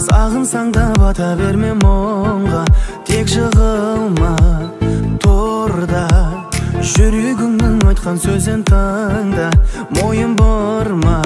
Сағынсаң да бата берме мұңға, тек жығылма, тұр да. Жүрегіңнің айтқан сөзін тыңда, мойын бұрма.